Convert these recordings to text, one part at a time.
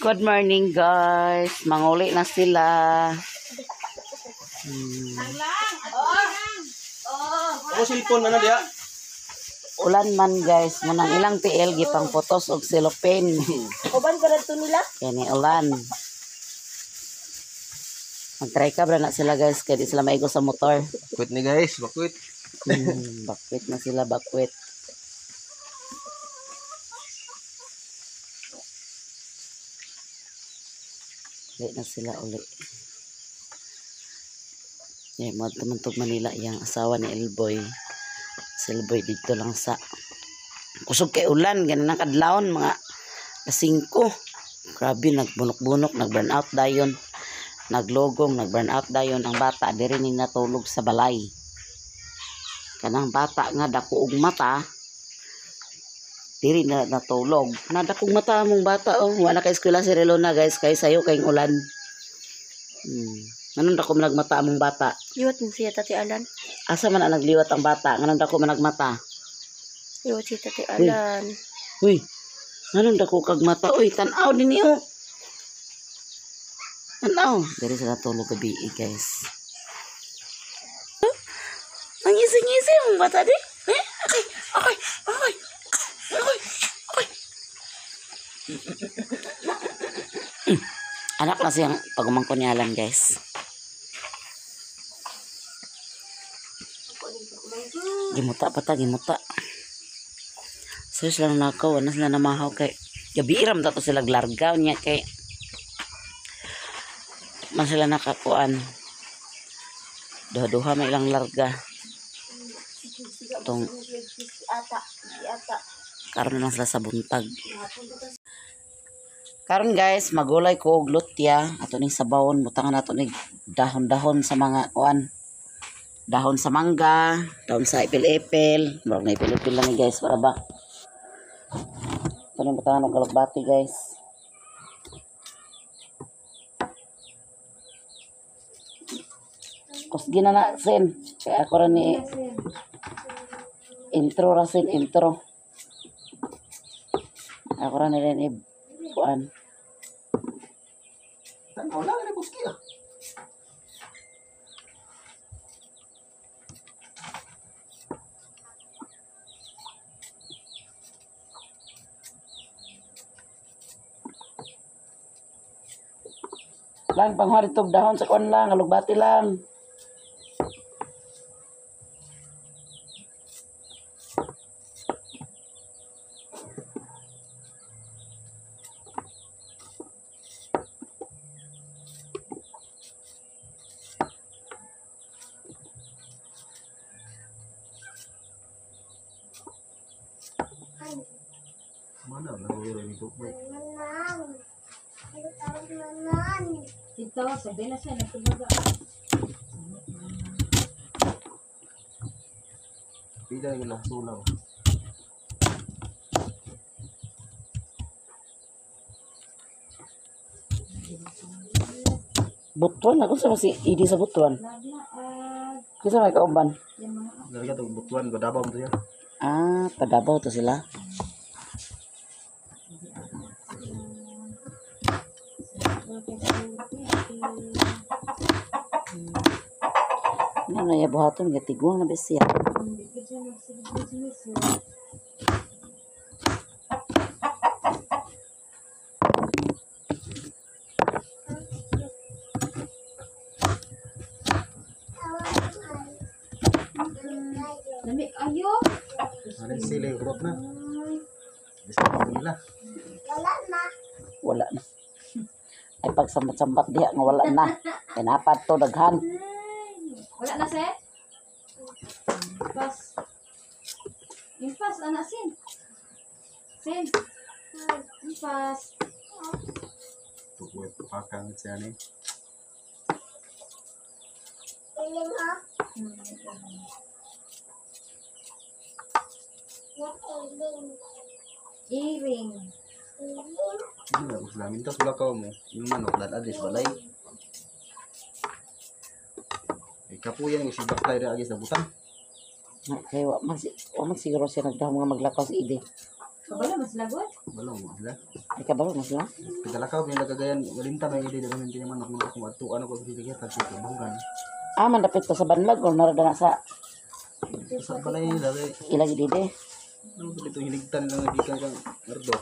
Good morning, guys. Manguli na sila. Ako cellphone na na diya. Ulan man, guys. Munang ilang PL gipang photos og cellophane. Uban ka to nila? Kani ulan. Mag-try ka na sila, guys, kay di sila maigo sa motor. Quit ni guys, bakwit. Bakwit na sila, bakwit. Uli na sila uli. Yeah, mo tumantog Manila iyang asawa ni Elboy. Si Elboy dito lang sa kusog kay ulan ganin ang kadlawon mga alas 5. Grabe, nagbunok-bunok, nag-burn out dayon. Naglogong, nag-burn out dayon ang bata diri ni natulog sa balay. Kanang bata nga dako og mata diri na natulog. Nadakog mata mong bata, oh. Wala kay eskwela si Relona, guys, kay sayo kay ulan. Nganong dako man nagmata among bata? Liwat mo siya, Tati Alan. Asa man ang nagliwat ang bata? Nganong dako man nagmata? Liwat siya, Tati Alan. Uy, nganong dako kag mata? Uy, tan-aw dinhi oh. Tan-aw. Diri sila tulog gabi eh, guys. Ang ngisi-ngisi mong bata di. Eh, okay, okay, okay. Okay, okay. Anak na siyang pagumangko niya lang, guys. Gimuta pa ta, gimuta. So sila nakaw, ano sila namahaw kay gabi ram ta to sila glargaw niya kay man sila nakakuan. Duha-duha may ilang larga. Tong karon na lang sila sa buntag. Karon, guys, magulay ko og lutya ato ning sabawon, butangan nato ning dahon-dahon sa mga kuan. Dahon sa mangga, dahon sa ipil-ipil, murag na ipil-ipil lang ni, guys, para ba. Ito ning butangan og alugbati, guys. Kusgi na na sin. Kaya ako rin ni intro ra sin intro. Ako ra ni rin i kuan. Tanaw lang ni buski ah. Lang panghuwa dito dahon sa kuan lang, alugbati lang. Mana lang wala ni Bukboy. Dito, sabi na siya, nagtubaga. Pila yung lang sulaw. Butuan ako sa si idi sa butuan. Naglaag. Kinsa may kauban? Yung mga Dali ka to butuan gadabaw mo to yan. Ah, padabaw to sila. Ano na iya buhaton nga tiguang na besiya. Hindi ko siya magsigil-sigil. Dami ayo. Ano sila yung growth na? Bisa nila. Wala na. Ay pagsambat-sambat diha nga wala na. Kinapat to daghan. Wala na, sir? Pas. Impas, anak, sin. Sin. Impas. Bukboy pakang siya ni. Earring. Hindi na usla mintas wala ka mo. Yung manok dal adres balay. Eh kapuyan yung si Baktay ra agis na butang. Kay wa man siguro siya nagdahom nga maglakaw si Ide. Kabalo mas lagot. Balong mo sila. Ay kabalo na sila. Pitalakaw yung nagkagayan, walinta may hindi naman hindi naman ako kung atuan ako sa titigyan tapos ito banggan. Ah, man dapit pa sa banlag or narada na sa Sa balay dali. ilang dide. Ano ba ito hinigtan lang nagikan kang ardo.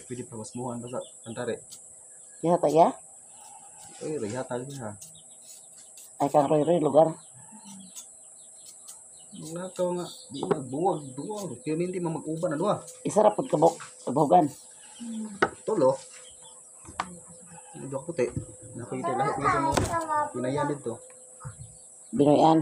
Pwede pa mas muhan basta antare. Kaya ta ya? Ay, reha tayo ha. Ay kang Roy Roy lugar. Maglakaw nga, di magbuwag, duwag. Kaya hindi man mag-uban na duwa. Isa ra pud kabok kabogan. Tulo. Duwa puti. Nakita lahat ng mo. Pinayan dito. Binoyan.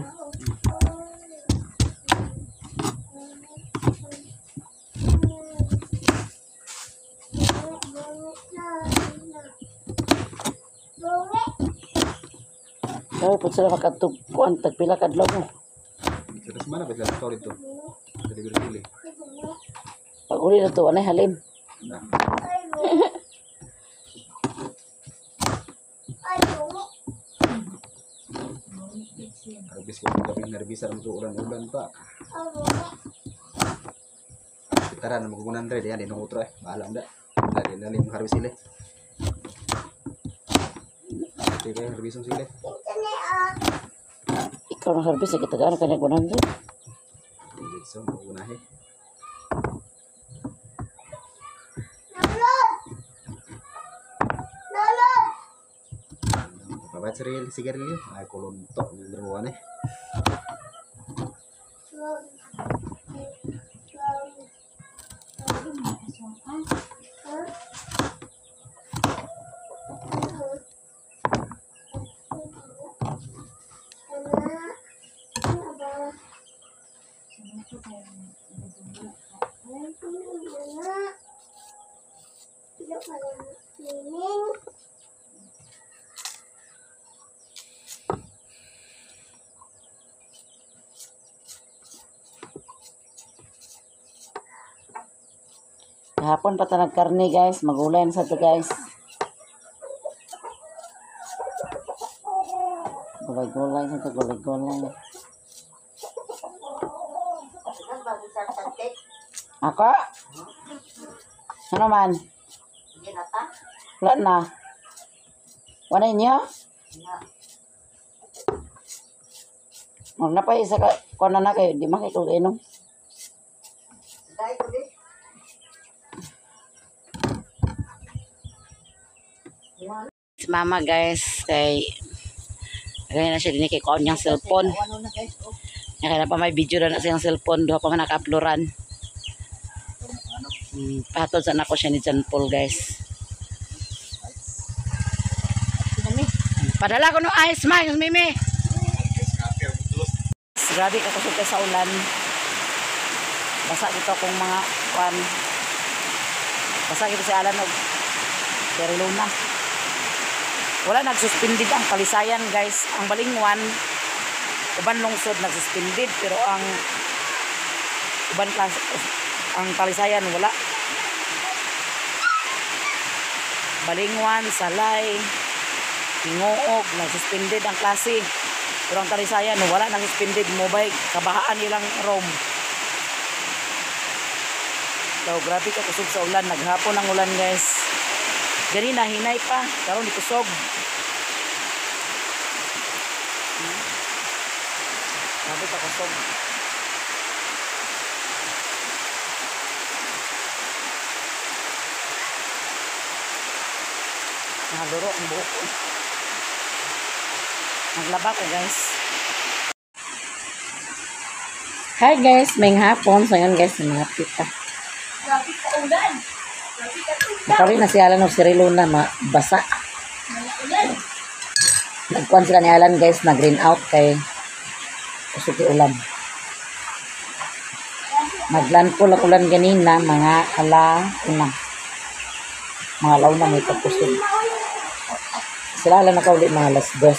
Kaya pud sila makatug kuan tagpila ka adlaw mo. Sa semana ba sila lakaw dito? Dali dili. Pag uli na to anay halin. Na. Arbis ko gabi nervisa ang ulan-ulan pa. Tara na mag 100 yan din utro eh. Bahala anda. Dali dali mo harvest sila. Ate kayo harvest sila. Ikaw nang harvest sa kitagaan ka nag 100. So magunahe. Papat sa sigarilyo. Ay kuluntok ng dalawa eh. Kahapon pa ta nagkarne guys, magulay na sa to guys. Gulay-gulay sa to, gulay-gulay. Ako? Ano man? Wala na. Wala inyo? Huwag na pa isa ka, kuha na na kayo, di man kayo inom. Si mama guys, kay kaya na siya din kay kuha niyang cellphone. Ano na guys, oh. Kaya na pa may video na siyang cellphone, duha pa man naka-uploadan. Patod sa nako siya ni John Paul guys. Padala ko no ice man, Mimi. Grabe ka kusog sa ulan. Basa gito akong mga kwan. Basa gito si Alan og Terry Luna. Wala nagsuspended ang Talisayan guys. Ang Balingwan uban lungsod nagsuspended pero ang uban class ang Talisayan wala. Balingwan, Salay, Tingoog, nagsuspended ang klase. Pero ang Talisayan wala nagsuspended mobile kabahaan nilang room. So, grabe ka kusog sa ulan. Naghapon ang ulan guys. Ganina hinay pa. Karon di kusog. Grabe ka kusog. Nakaluro ang buhok ko. Naglaba ko guys. Hi guys, may hapon. So ngayon guys, mga pita. Grabe ka ulan. Grabe ka Nakawi na si Alan o si Rilo na mabasa. ulan. Nagkuhan sila ni Alan guys, na green out kay usog yung ulan. Naglandfall ang ulan ganina, mga ala-una. Mga alauna may pagkusog. Sila Alan nakauli mga 2:00.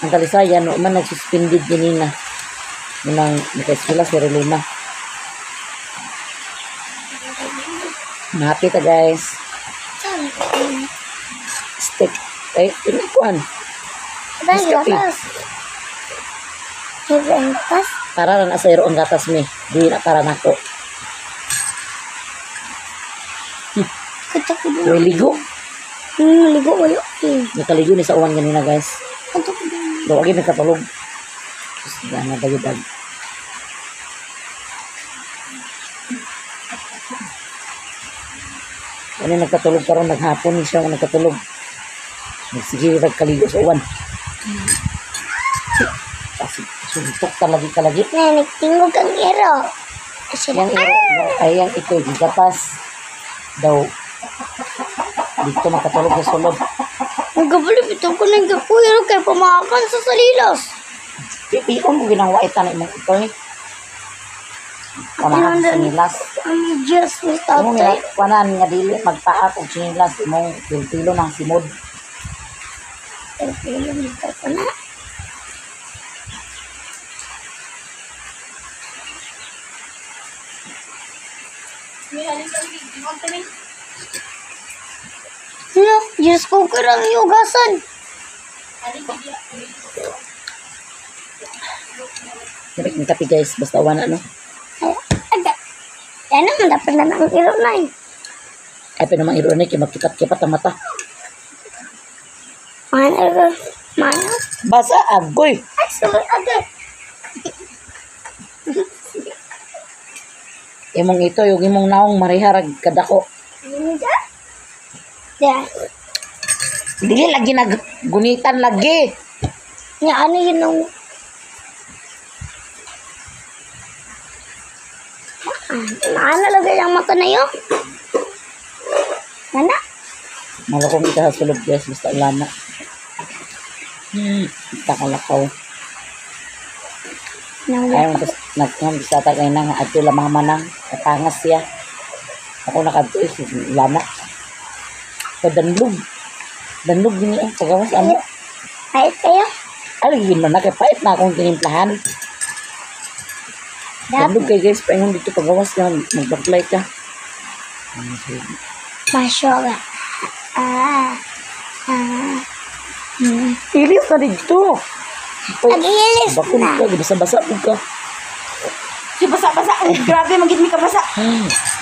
Ang Talisayan, no, man nagsuspended ganina. Nang nakaeskwela si Reluna. Happy ta guys. Stick. Ay, pinikuan. Nescafe. Para na sa iro ang gatas mi. Di na para nako. Kita ko doon. Uy, ligo. Ligo kayo. Nakaligo ni sa uwan ganina, guys. Kanto ko doon. Daw agi nagkatulog. Tapos na bayudag. Ano nagkatulog karon naghapon ni siya nga nagkatulog. Nagsige nagkaligo sa uwan. Kasi suntok talagi kalagi. Nay, nagtingog ang iro. Sila. Yang iro ay yang ito gigapas daw dito makatulog sa sulod. Ang gabali, ito ko nang gapuyro kay pamakan sa salilos. Pipion ko ginang wait na imong ito eh. Pamakan sa sinilas. Ang Diyos, ni Imong tatay. kuanan nga dili magpaak og sinilas imong pilo ng simod. Pero nito ko na. Ano? Diyos ko karang yugasan. Dapat ng kape guys, basta wala no. Ay, aga. Yan naman, dapat na ang iro na eh. Ay pero mang iro na kay magkipat-kipat ang mata. Mana iro? Mana? Basa agoy. Ay, sorry, agad. Imong ito yung imong naong mariharag kadako. Hindi. Yeah. Dili lagi naggunitan lagi. Nga, ano yun nung... Maana lagi ang mata na yun. Mana? Malakong ita sa sulod guys, basta wala na. Takalakaw. Nang Ayaw mo nagkam sa tatay na nga adto la mama nang katangas siya. Ako nakadto eh, lana. Padanlog. Danlog din ang pagawas amo. Ay, kayo. Ay, yun man na kay pait na akong tinimplahan. Danlog kay guys, paingon dito pagawas na magbaklay ka. Masyoga. Ah. Ah. Ilis na dito. Nag-iilis Bakul na. ka, basa-basa po ka. Si basa-basa. Ay, grabe, magit mi ka basa.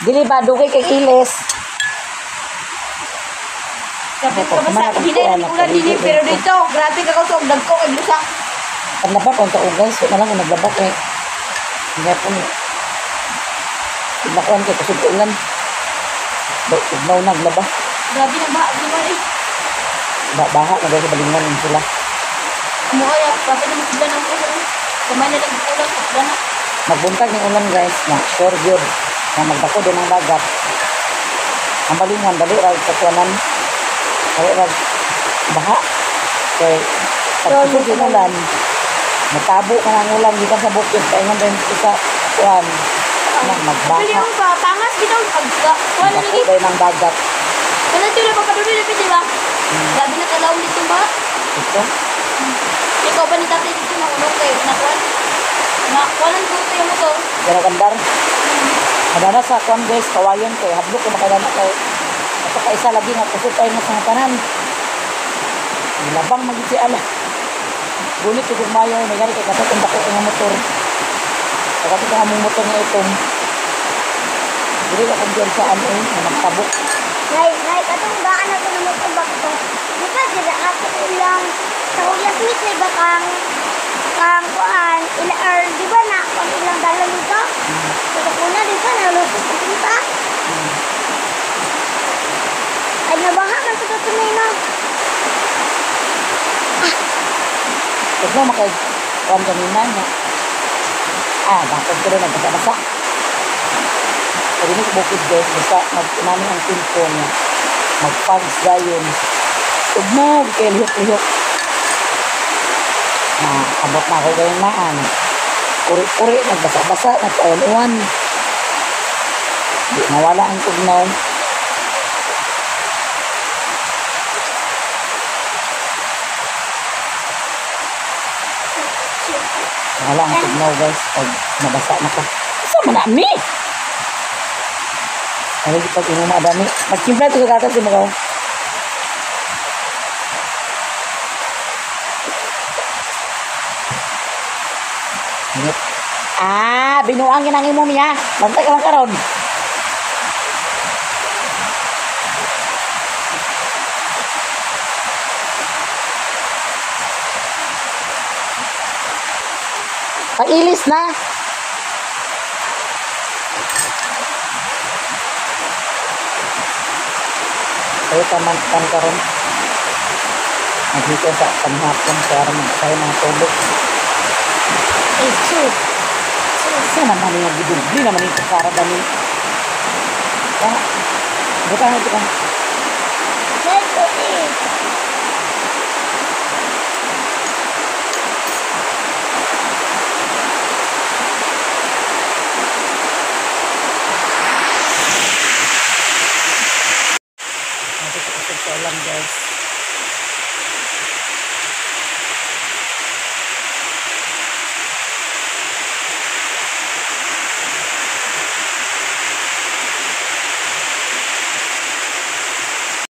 Dili ba, dugay kay ilis. Grabe ka basa. Hinay ang ulan dili, pero dito, grabe ka kusog. Dagko kay lusak. Paglaba ko ang tao guys, wala lang kung naglaba kay. Hindi po ni. Nakuan kay kusog ulan. Ugnaw naglaba. Grabe na baha di man eh. Baha na guys, balingan sila. Amo kaya, grabe na sila ng ulan. Kamay na lang ulan, ulan na. Magbuntag ng ulan guys, na sure yun. Na magdako din ang dagat. Ang balingan, dali ra sa kuanan. Dali ra baha. Kay pag kusog yung ulan, matabo ka ng ulan gikan sa bukid, paingon din sa kuan. Na magbaha. Pili mo pa, pangas bitaw pagka. Kuan na Dako lagi. din ang dagat. Wala tiyo na pagkaduloy na di ba? Grabe na kalawom dito ba? Ito. Ikaw ba ni tatay dito na unong kayo na kuan? Na kuanan ko tayo motor. Pero kandar. Madana sa kuan guys, kawayan ko. Hadlok ko makadana kay. At saka isa lagi nga kusog tayo nga sa tanan. Labang magit si ala. Gunit ko mayo, may gani kay kasat ang dako nga motor. Kasat ang among motor nga itong. Dili ka kung sa ano eh, nga magtabok. Nay, nay, katong gaan na ito na motor ba ito? Di ba, dira ako ilang sa Kuya Smith, di ba kang kang kuan, ila, or, di ba na, kung ilang dala nito? Sa kuna, di ba, nalusot ko punta? Ay, nabaha man sa tunay no. Pag mo makay kuan kanina nga. Ah, bakit ko rin nagbasa-basa. Pwede mo sa bukid guys, basta mag-inani ang timpo niya. Magpags dayon. Tugmog, kay lihok-lihok. Na, abot na ako kayo naan. Uri-uri, nagbasa-basa, nagpaulan. Di nawala ang tugnaw. Wala ang tugnaw guys pag nabasa na ka. Sa man na mi? Ano pag inuma dami? Magtimpla ito sa gatas di mo ka. Ingat. Ah, binuang ginang imo miya. Bantay ka lang karon. Pailis na. Kayo taman tan karon. Naghika sa panghapon sa aron sa mga tulog. Eh, chu. Sa naman niya gidugli naman yung kutsara dali. Ah, butang ito ka. Let's go, eh.